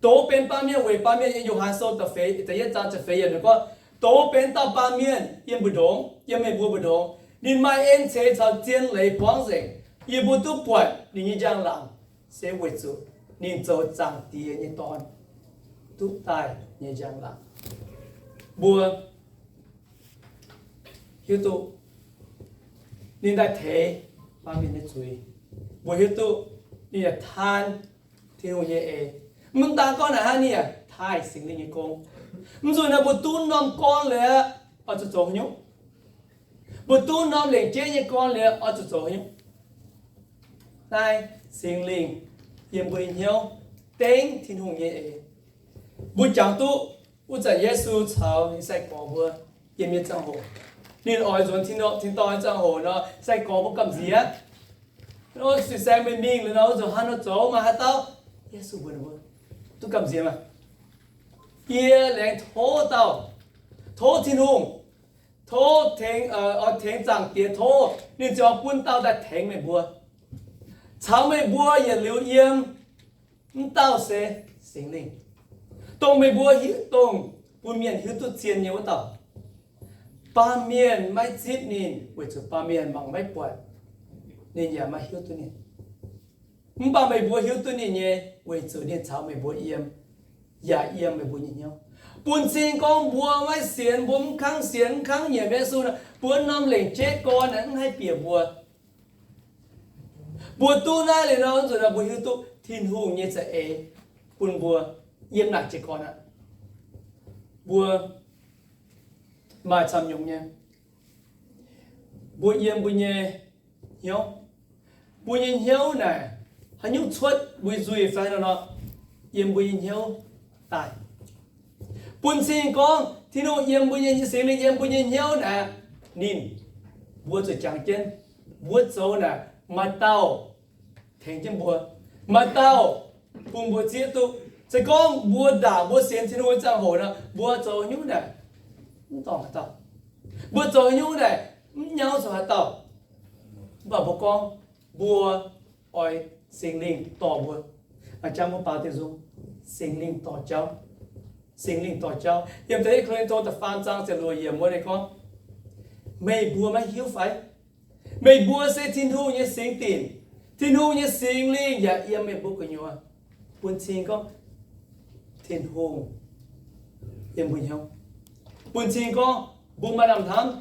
Doz benx baamh mienh weic baamh mienh. Yiem Yo^han Sou da'feix, da'yietv zaang ziepc feix yiemc ninh gorngv, doz benx dauh baamh mienh yiem mbu'ndongx, yiem meih mbuo mbu'ndongx. Ninh maaih en ceix caux zien leiz buangv nzengc. Yie mbuo duqv buatc ninh nyei njang-laangc se weic zuqc ninh zoux Zaangc Diex nyei Dorn duqv daaih nyei njang-laangc. Mbuo hiuv duqv ninh daaih teix baamh mienh nyei zuiz. Mbuo hiuv duqv ninh yaac taan Tin-Hungh nyei eix. Mv daan gorngv naaic hnangv, ninh yaac taaih Singx Lingh nyei gong. Mv zuqc naaic mbuo duqv norm gorn liuz oix zuqc zoux haaix nyungc. Mbuo duqv norm lengc jeiv nyei gorn liuz oix zuqc zoux haaix nyungc. Naaiv Singx Lingh yiem mbuo nyei hnyouv dengv Tin-Hungh nyei eix. Mbuo jangx duqv wuov zanc Yesu caux ninh sai-gorx mbuo yiem nyei ziangh hoc, ninh oix nzuonx tin-dorngh nyei ziangh hoc nor, sai-gorx mbuo gamh nziex. Sin-saeng meih mingh liuz nor, wuov nzunc haaix nor zoux, maaih haaix dauh? Yesu mbuox ninh mbuo, duqv gamh nziex maah! Yie laengz tov dauh, tov Tin-Hungh, tov tengx, oix tengx Zaangc Diex, tov ninh ziouc bun dauh daaih tengx meih mbuo, caux meih mbuo yietc liuz yiem. Mv dauh se Singx Lingh, dongh meih mbuo hiuv, dongh bun mienh hiuv duqv zien nyei wuov dauh. Baamh mienh maiv zipv ninh weic zuqc baamh mienh mangc maiv buatc ninh yaac maiv hiuv duqv ninh. Mv baac meih mbuo hiuv duqv ninh nyei, weic zuqc ninh caux meih mbuo yiem, yaac yiem meih mbuo nyei hnyouv. Bun cing gorngv mbuo maiv sienx, mbuo mv kangv sienx, mv kangv nyiemc Yesu nor, mbuo norm lengc jeiv gorn mv haih bieqc mbuo. Mbuo duqv naaiv liuz nor, wuov nzunc nor mbuo hiuv duqv Tin-Hungh nyei za'eix bun mbuo yiem naaic jiez gorn aqv. Mbuo maaih camv nyungc nyei, mbuo yiem mbuo nyei hnyouv. Mbuo nyei hnyouv naaic, haaix nyungc cuotv mbuo nzuih fai nor, yiem mbuo nyei hnyouv daaih. Bun cing gorngv Tin-Hungh yiem mbuo nyei, Singx Lingh yiem mbuo nyei hnyouv naaic, ninh, mbuo zuqc jangx jienv, mbuo zoux naaic maaih dauh tengx jienv mbuo, maaih dauh bun mbuo zieqv duqv. Se gorngv mbuo ndaangc mbuo sienx Tin-Hungh nyei ziangh hoc nor, mbuo zoux nyungc naaic, mv dorngc haaix dauh. Mbuo zoux nyungc naaic, mv nyauv zoux haaix dauh. Mv baac mbuo gorngv mbuo oix Singx Lingh dorh mbuo, jangx mbuo baaux diuh nzung, Singx Lingh dorh jauv. Singx Lingh dorh jauv. Yiem da'yietv Ko^lin^to da'faam zaang ziepc luoqc yiemc wuov ninh gorngv, meih mbuo maiv hiuv fai? Meih mbuo se Tin-Hungh nyei singx dinc. Tin-Hungh nyei Singx Lingh yaac yiem meih mbuo gu'nyuoz. Bun cing gorngv Tin-Hungh yiem mbuo hnyouv. Bun cing gorngv mbuo maaih lamh hnamv.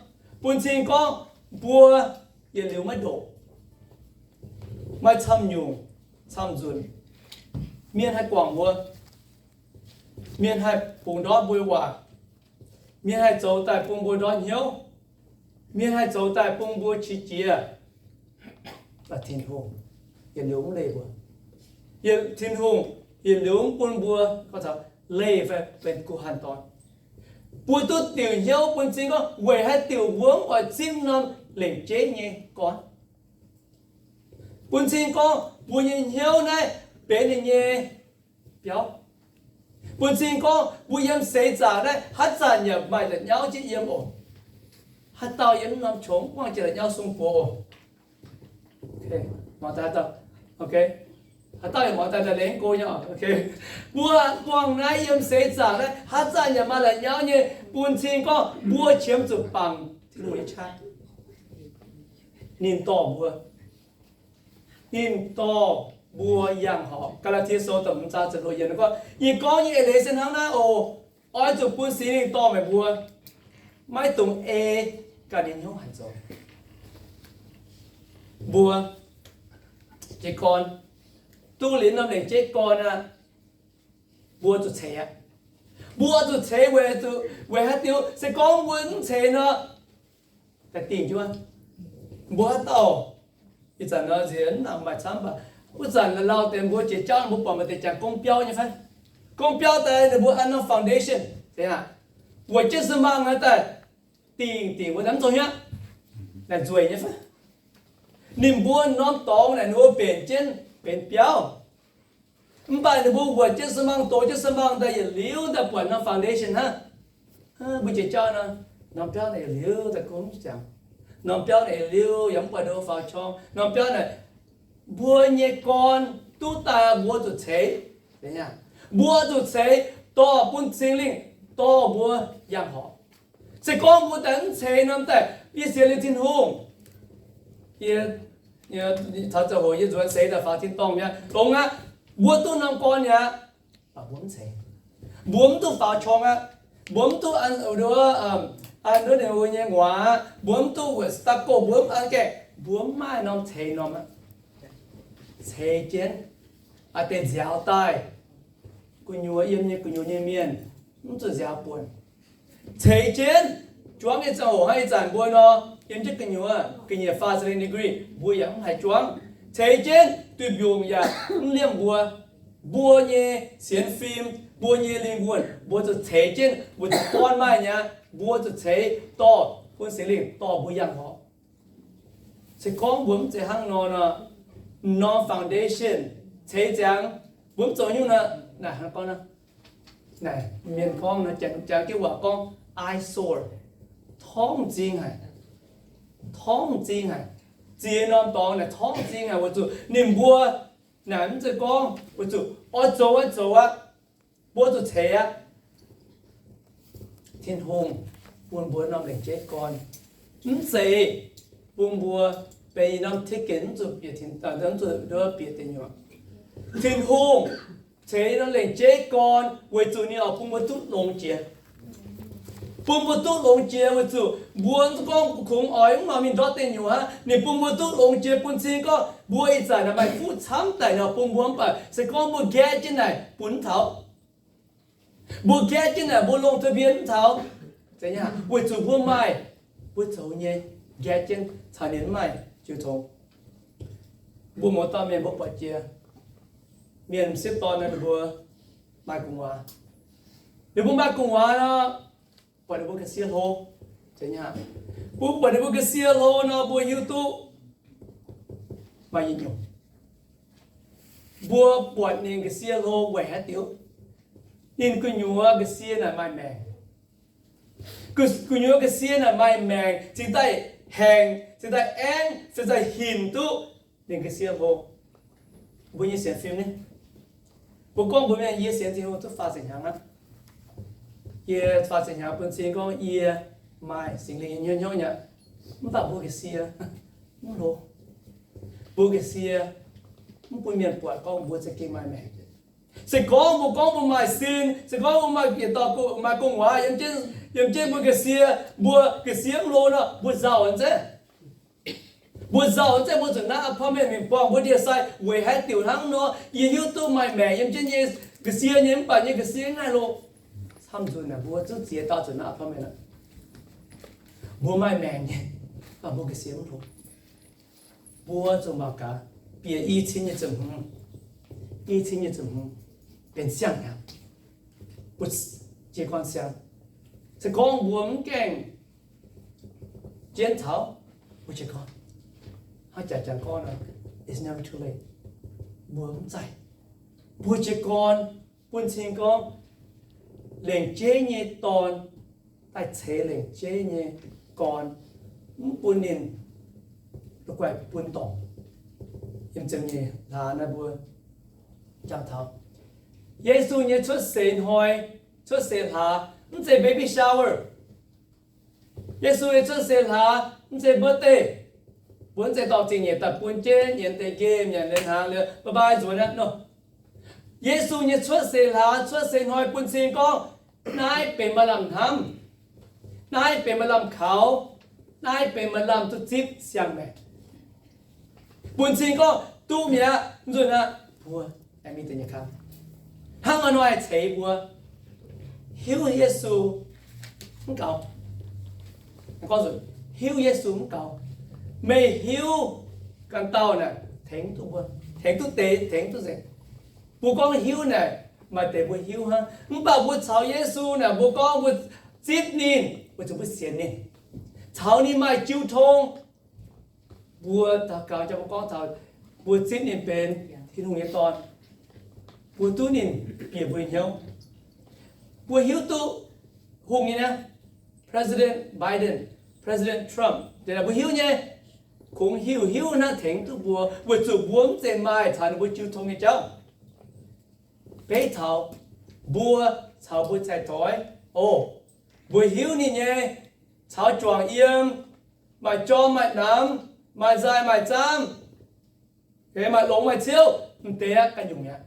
Bun cing gorngv mbuo yietc liuz maiv ndoqc, maaih camv nyungc, camv nzunc. Mienh haih guangc mbuo. Mienh haih bungx ndortv mbuo waac. Mienh haih zoux daaih bun mbuo ndortv hnyouv. Mienh haih zoux daaih bun mbuo qiex jiez. Tin-Hungh yietc liuz mv leih mbuo. Tin-Hungh yietc liuz mv bun mbuo leih fai benx guh hanh dorn. Mbuo duqv diuc hnyouv bun cing gorngv weic haaix diuc mbuo mv oix zipv norm lengc jeiv nyei gorn. Bun cing gorngv mbuo nyei hnyouv naaiv benx ninh nyei biauv. Bun cing gorngv mbuo yiem seix zaangc naaiv haaix zanc yaac maaih la'nyauv jienv yiem oc. Haaix dauh yiem norm qongx mv buangh jiex la'nyauv sung buoz oc. Haaix dauh yaac mangc daaih daaih lengx go nyei oc. Mbuo buangh naaiv yiem seix zaangc naaiv haaix zanc yaac maaih la'nyauv nyei. Bun cing gorngv mbuo qiemx zuqc bangc Tin-Hungh nyei qaqv. Ninh dorh mbuo, ninh dorh mbuo yangh horpc. Gaa^laa^tie Sou da'hmz zaang ziepc luoqc yiemc gorngv, yie gorngv nyei eix leiz se hnangv naaiv oc. Oix zuqc bun Singx Lingh dorh meih mbuo, maiv dungx ei ganh nyei hnyouv haih zoux. Mbuo jiez gorn, duqv liuz norm lengc jeiv gorn aqv, mbuo zuqc ceix aqv. Mbuo zuqc ceix weic, weic haaix diuc? Se gorngv mbuo mv ceix nor, daaih dingh jienv mbuo haaix dauh. Ih zanc nor nziex mv nangc maaih camv baac, wuov zanc lauh deix mbuo jiex jauv mbuo buatc maaih deix jangx gong biauv nyei fai? Gong biauv daaih ninh mbuo an norm foundation, weic jienv si mangh naaiv daaih dingh dingh wuov, mv zoux hnyouv, naaic nzueic nyei fai? Ninh mbuo norm dorngx naaic ninh mbuo mbenc jienv benx biauv. Mv baac ninh mbuo wuotc jienv si mangh, dox jienv si mangh daaih yietc liuz daaih buatc norm foundation hnangv. Mbuo jiex jauv nor, norm biauv naaic yietc liuz daaih gong mv jangx. Norm biauv naaic yietc liuz yaac mv buatc ninh mbuo faaux qorng. Norm biauv naaic, mbuo nyei gorn duqv daaih mbuo zuqc ceix. Mbuo zuqc ceix dorh bun Singx Lingh dorh mbuo yangh horpc. Se gorngv mbuo daaih mv ceix norm daaih, yie sienx liuz Tin-Hungh, yie, taux ziangh hoc yie nzuonx seix daaih faaux tin-dorngh mi'aqv, longx aqv. Mbuo duqv norm gorn mi'aqv, mv baac mbuo mv ceix. Mbuo mv duqv faaux qorng aqv. Mbuo mv duqv an, an ninh mbuo nyei nguaaz aqv. Mbuo mv duqv wuov stucco, mbuo mv an gaengh, mbuo mv maaih norm ceix norm aqv. Ceix jienv, aa, deix nziaaux daaih, gu'nyuoz yiem nyei gu'nyuoz nyei mienh, mv zuqc nziaaux buonc. Ceix jienv, juangv nyei ziangh hoc hnangv ih zanc mbuo nor, yiem jienv gu'nyuoz ga'nyiec faah ziepc lengh degree, mbuo yaac mv haih juangv. Ceix jienv, duih mbiungc yaac mv liemh mbuo. Mbuo nyei sienx fim, mbuo nyei lingh wuonh, mbuo zuqc ceix jienv, mbuo zuqc gorn maaih nyei aqv, mbuo zuqc ceix dorh bun Singx Lingh dorh mbuo yangh horpc. Se gorngv mbuo mv zeiz hnangv nor nor, norm foundation ceix ziangx, mbuo mv zoux nyungc nor, naaic hnangv gorngv nor, naaic mienh gorngv nor, jangx jienv waac gorngv eyesore, torngv m'zing haic, torngv m'zing haic. Ziex norm dorngx naaic torngv m'zing haic weic zuqc ninh mbuo naaic mv zeiz gorngv weic zuqc oix zoux oix zoux aqv, mbuo zuqc ceix aqv. Tin-Hungh bun mbuo norm lengc jeiv gorn, mv zeiz bun mbuo benx norm ticket mv zuqc bieqc, mv zuqc bieqc deic nyuoqc. Tin-Hungh ceix norm lengc jeiv gorn weic zuqc ninh oix bun mbuo duqv longx jiex. Bun mbuo duqv longx jiex weic zuqc mbuo mv gorngv kungx oix mv nor mingh ndortv deic nyuoqc aqv. Ninh bun mbuo duqv longx jiex bun cing gorngv mbuo ih zanc naaic maaih fuqv camv daic nor bun mbuo mv baac se gorngv mbuo gaeqv jienv naaic bun mv taux. Mbuo gaeqv jienv naaic mbuo longh ทะเบียน mv taux. Weic zuqc mbuo maaih mbuo zoux nyei, gaeqv jienv caux ninh mv maaih jiu tong. Mbuo mouz dauh mienh mbuo buatc jiex mienh m'sieqv dorn nor ninh mbuo maaih gu'nguaaz. Ninh mbuo maaih gu'nguaaz nor, buatc ninh mbuo ga'sie hlo. Mbuo buatc ninh mbuo ga'sie hlo nor mbuo hiuv duqv maaih nyungc. Mbuo buatc ninh ga'sie hlo weic haaix diuc? Ninh gu'nyuoz ga'sie naaic maaih maengc. Gu'nyuoz ga'sie naaic maaih maengc, cingx daaih haengh, cingx daaih aengv, cingx daaih hinc duqv ninh ga'sie hlo. Mbuo nyei sienx fim ni, mbuo gorngv mbuo mienh yie sienx Tin-Hungh duqv faah ziepc hnyangx aqv. Yie faah ziepc hnyangx bun cing gorngv yie maaih Singx Lingh nyei hnyouv hnyouv nyei, mv baac mbuo ga'sie mv hlo. Mbuo ga'sie mv bun mienh buatc gorngv mbuo za'gengh maaih maengc. Se gorngv mbuo gorngv mbuo maaih sin, se gorngv mbuo maaih bieqc dorh, maaih gu'nguaaz yiem jienv, yiem jienv mbuo ga'sie, mbuo ga'sie mv hlo nor, mbuo nzauh nzengc. Mbuo nzauh nzengc, mbuo zuqc naaiv apartment mingh buangh mbuo ndie-sai, weic haaix diuc hnangv nor, yie hiuv duqv maaih maengc yiem jienv nyei ga'sie nyei, mv baac nyei ga'sie mv haih hlo. Camv nzunc naaic mbuo zungv ziex dauh zuqc naaiv apartment aqv. Mbuo maaih maengc nyei, mv baac mbuo ga'sie mv hlo. Mbuo zuqc mangc gaax, bieqc i cin nyei ziepc hmz, i cin nyei ziepc hmz benx siang-hnyangx, mbuo jiez gorn siang. Se gorngv mbuo mv gaengh jienv taux, mbuo jiez gorn. Hnangv jaax jangx gorngv nor, it's never too late. Mbuo mv zaih. Mbuo jiez gorn, bun cing gorngv, lengc jeiv nyei dorn daaih ceix lengc jeiv nyei gorn, mv bun ninh la'guaih bun dorngc. Yiem ziepc nyeic hlaax naaiv mbuo jangx taux Yesu nyei cuotv seix hnoi, cuotv seix hlaax, mv zeiz baby shower. Yesu nyei cuotv seix hlaax mv zeiz birthday. Mbuo mv zeiz dorh zingh nyeic daaih bun jienv nyienz deix game, nyanc deix hnaangx liuz bye bye nzuonx aqv nor. Yesu nyei cuotv seix hlaax, cuotv seix hnoi bun cing gorngv, naaiv benx maaih lamh hnamv, naaiv benx maaih lamh kaux, naaiv benx maaih lamh duqv zipv siang-maengc. Bun cing gorngv duqv mi'aqv, nzunc aqv, mbuo aengx mingh deix nyei kang. Hnangv haaix nor haih ceix mbuo hiuv Yesu mv gaux? Gorngv nzunc, hiuv Yesu mv gaux. Meih hiuv ganh dauh naaic tengx duqv mbuo, tengx duqv deix, tengx duqv nzengc. Mbuo gorngv hiuv naaic, maaih deix mbuo hiuv hnangv, mv baac mbuo caux Yesu naaic, mbuo gorngv mbuo zipv ninh, weic zuqc mbuo sienx ninh, caux ninh maaih jiu tong. Mbuo daux gaux jangx mbuo gorngv taux mbuo zipv ninh benx Tin-Hungh nyei Dorn. Mbuo duqv ninh bieqc mbuo nyei hnyouv. Mbuo hiuv duqv hungh nyei naaiv, President Biden, President Trump, deix naaic mbuo hiuv nyei. Kungx hiuv hiuv hnangv tengx duqv mbuo, weic zuqc mbuo mv zeiz maaih caux ninh mbuo jiu tong nyei jauv. Beiv taux mbuo caux mbuo cai-doix, o, mbuo hiuv ninh nyei caux juangc yiem, maaih jorm maaih namx, maaih nzaaih maaih zaamv, maaih longx maaih ciouv, m'deix aqv, ganh nyungc mi'aqv.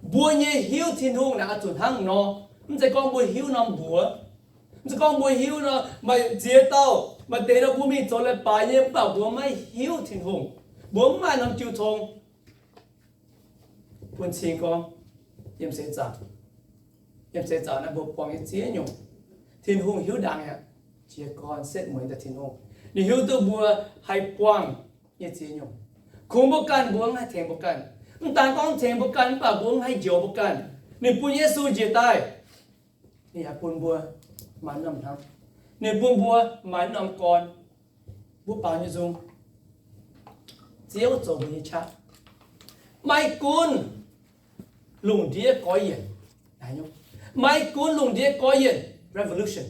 Mbuo nyei hiuv Tin-Hungh naaic oix zuqc hnangv nor. Mv zeiz gorngv mbuo hiuv norm mbuox. Mv zeiz gorngv mbuo hiuv nor maaih ziex dauh, maaih deix nor mbuo mingh zoux leiz-baaix nyei, mv baac mbuo maiv hiuv Tin-Hungh. Mbuo mv maaih norm jiu tong. Bun cing gorngv, yiem seix zaangc, yiem seix zaangc naaiv mbuo buangh nyei ziex nyungc, Tin-Hungh hiuv ndaangc aqv. Jiez gorn setv mueiz daaih Tin-Hungh, ninh hiuv duqv mbuo haih buangh nyei ziex nyungc. Kungx mbuo ganh mbuo mv haih tengx mbuo ganh. Mv daan gorngv tengx mbuo ganh, mv baac mbuo mv haih njoux mbuo ganh. Ninh bun Yesu njiec daaih, ninh yaac bun mbuo maaih norm hnamv. Ninh bun mbuo maaih norm gorn. Mbuo baaux nyei nzung, Ziouv zoux mbuo nyei qaqv. Maiv gunv lungh ndiev gorx-yienc, maiv gunv lungh ndiev gorx-yienc, revolution,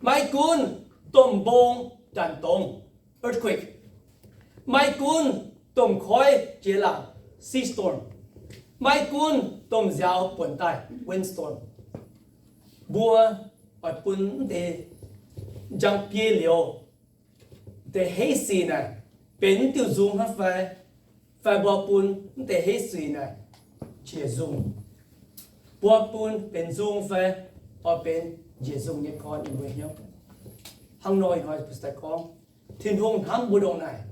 maiv gunv domh mbong ndanc dongz, earthquake, maiv gunv domh koiv jiex laangc, sea storm, maiv gunv domh nziaaux buonc daaih, windstorm, mbuo oix bun mv deix njang biei liuz deix heiv sic naaic benx mv diuh nzung hnangv fai, fai mbuo bun mv deix heiv sic naaic njiec nzung. Mbuo bun benx nzung fai oix benx njiec nzung nyei gorn yiem mbuo hnyouv. Hnangv nor ih hnoi daaih gorngv, Tin-Hungh hnamv mbuo ndongc naaic.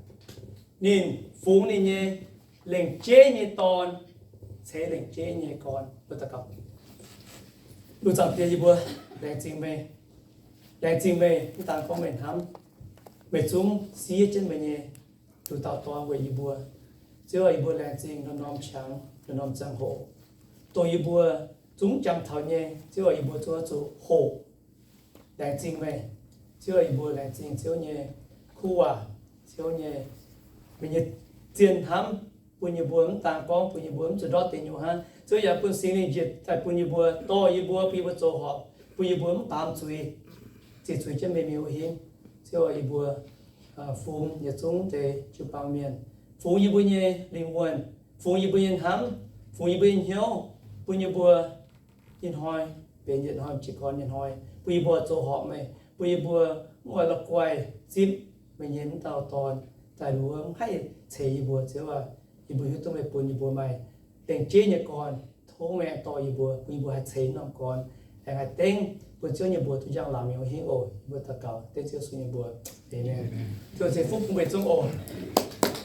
Ninh fungx ninh nyei lengc jeiv nyei Dorn ceix lengc jeiv nyei gorn. Mbuo daux gaux. Lungh zaangc Diex, yie mbuo laengz zingh meih. Laengz zingh meih mv daan gorngv meih hnamv, meih zungv siev jienv meih nyei nduqc dauh Dorn weic yie mbuo. Ziouv, yie mbuo laengz zingh norm-norm qangx, norm-norm ziangh hoc, dongh yie mbuo zungv jangx taux nyei. Ziouv, yie mbuo zungv zuqc hoqc. Laengz zingh meih. Ziouv, yie mbuo laengz zingh Ziouv nyei kuv waac, Ziouv nyei, meih nyei zien hnamv bun yie mbuo mv daan gorngv bun yie mbuo mv zuqc ndortv deix nyungc hnangv. Ziouv yaac bun Singx Lingh njiec daaih bun yie mbuo, dorh yie mbuo, bun yie mbuo mv baamz zuiz, ziqc zuiz jienv meih mingh wuov hingv. Ziouv, yie mbuo fungx yietc zungv deix jiu-baang mienh, fungx yie mbuo nyei lingh wuonh, fungx yie mbuo nyei hnamv, fungx yie mbuo nyei hnyouv, bun yie mbuo ih hnoi benx yietc hnoi jiez gorn nyei hnoi, bun yie mbuo zoux horpc meih, bun yie mbuo mv oix la'guaih zipv meih nyei wuov dauh Dorn daaih nduov, mv haih ceix yie mbuo. Ziouv aac, yie mbuo hiuv duqv meih bun yie mbuo maaih lengc jeiv nyei gorn. Tov meih aengx dorh yie mbuo, bun yie mbuo haih ceix norm gorn, aengx haih dengv bun Ziouv nyei mbuox duqv njang-laangc mingh oc. Hingv oc, yie mbuo daux gaux dengv Ziouv Yesu nyei mbuox. Aamen. Ziouv ceix fuqv bun meih zungv oc.